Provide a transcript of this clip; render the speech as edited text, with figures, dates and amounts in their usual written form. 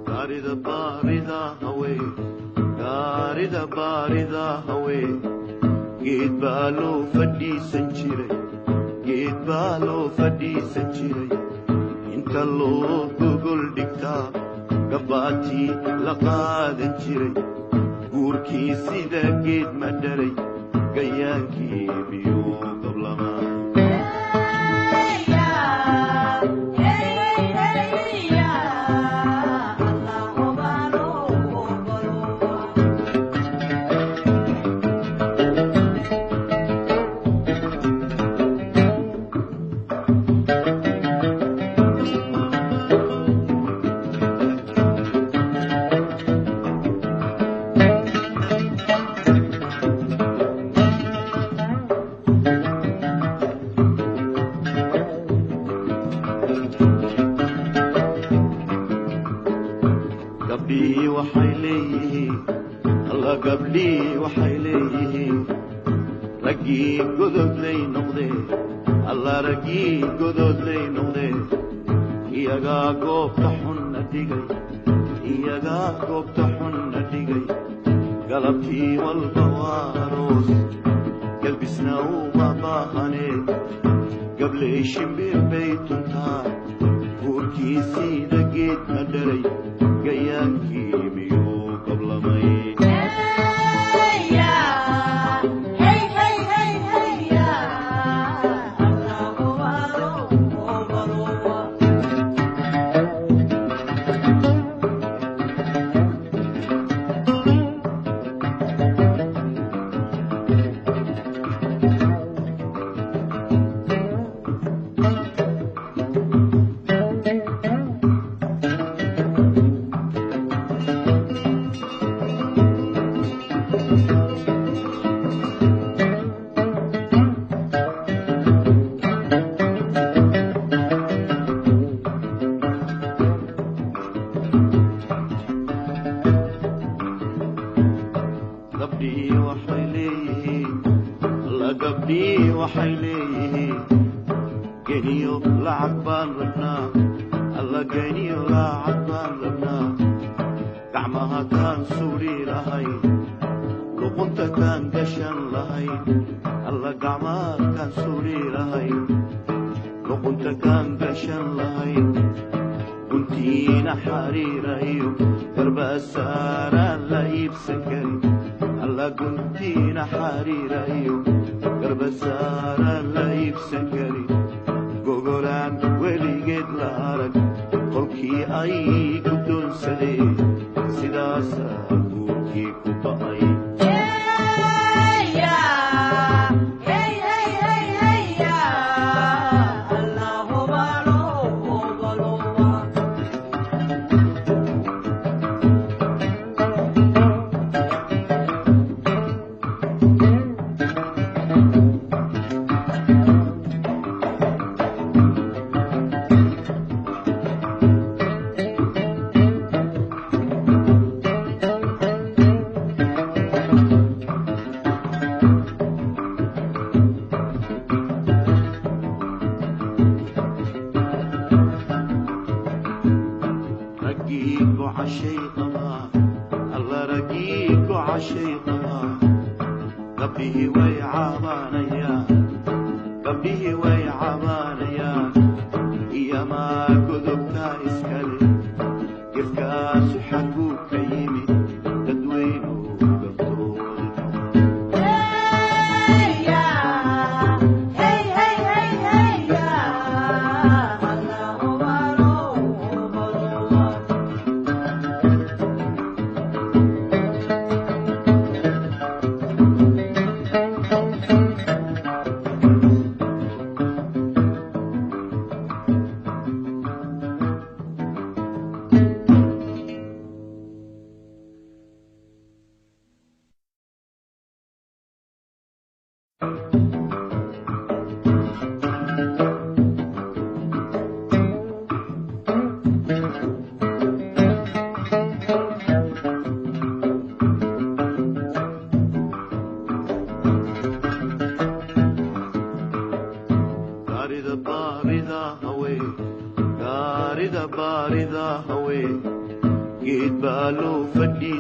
Gaarida baarida hawe, gaarida baarida hawe, geed baa loo fadhiisan jiray, geed baa loo fadhiisan jiray, inta loo gogol dhigtaa gabbaatii la qaadan jiray. Guurkii sida geed ma dhalay, gayaankii miyuu gablamaa? Gabdhihii waxay leeyihiin, alla gabdhihii waxay leeyihiin, raggii gododlay noqdee, alla raggii gododlay noqdee, iyagaa goobta xunna dhigay, iyagaa goobta xunna dhigay. Galabtii walba waa aroos, galbisna uma baahanee, gabley shimbir bay tuntaa. Guurkii sida geed ma dhalay, gayaankii miyuu gablamay? Gabdhihii waxay leeyihiin, alla gabdhihii waxay leeyihiin, geniyo lacag baan rabnaa, alla geniyo lacag baan rabnaa, gacmaha kaan suuri lahayn, luqunta kaan gashan lahayn, alla gacmaha kaan suuri lahayn, luqunta kaan gashan lahayn, guntiina xariira iyo garbasaaraan la iibsan karin, alla guntiina xariira iyo garbasaaraan la iibsan karin, gogolaan weligeed la arag qolkii ay guddoonsadeen, sidaasaa guurkii ku ba'ay. Raggii gocashay qabaa, alla raggii gocashay qabaa, gabdhihii way cabaanayaan, gabdhihii way cabaanayaan, iyamaa godobtaa iskale, gefkaasu xagguu ka yimid, dadweynu gaftooda qaba. Baarida, baarida haween, geed baa loo fadhiis.